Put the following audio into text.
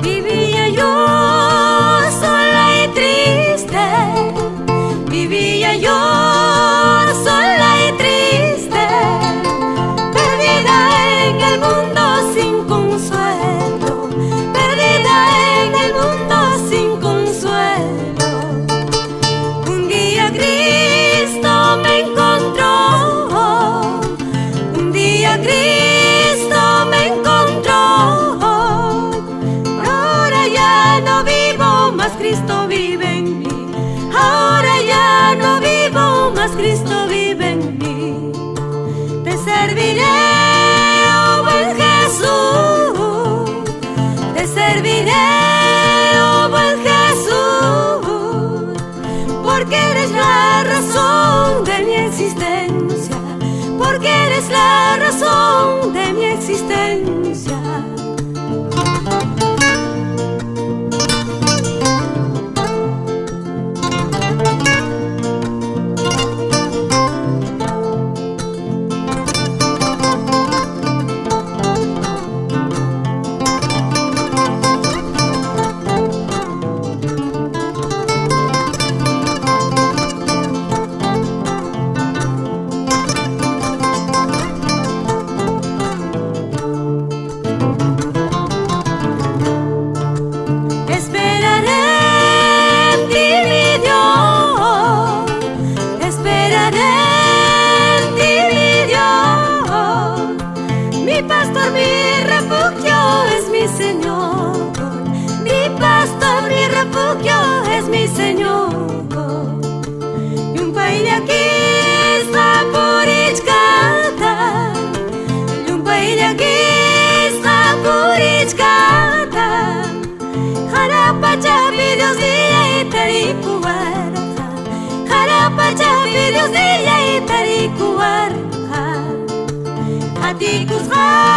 Vivía yo sola y triste, vivía yo sola y triste, perdida en el mundo sin consuelo, perdida en el mundo sin consuelo. Un día Cristo me encontró, un día Cristo me encontró. Ahora ya no vivo, mas Cristo vive en mí. Ahora ya no vivo, mas Cristo vive en mí. Te serviré, oh buen Jesús. Te serviré, oh buen Jesús. Porque eres la razón de mi existencia. Porque eres la razón de mi existencia. Esperaré en ti, mi Dios. Esperaré en ti, mi Dios. Mi pastor, mi refugio es mi Señor. Mi pastor, mi refugio es mi Señor. Llumpayllakisqa purichkata, llumpayllakisqa purichkata. Jarapachapi Dios nillay tarikuwarqa, Jarapachapi Dios nillay tarikuwarqa. Qatikusqay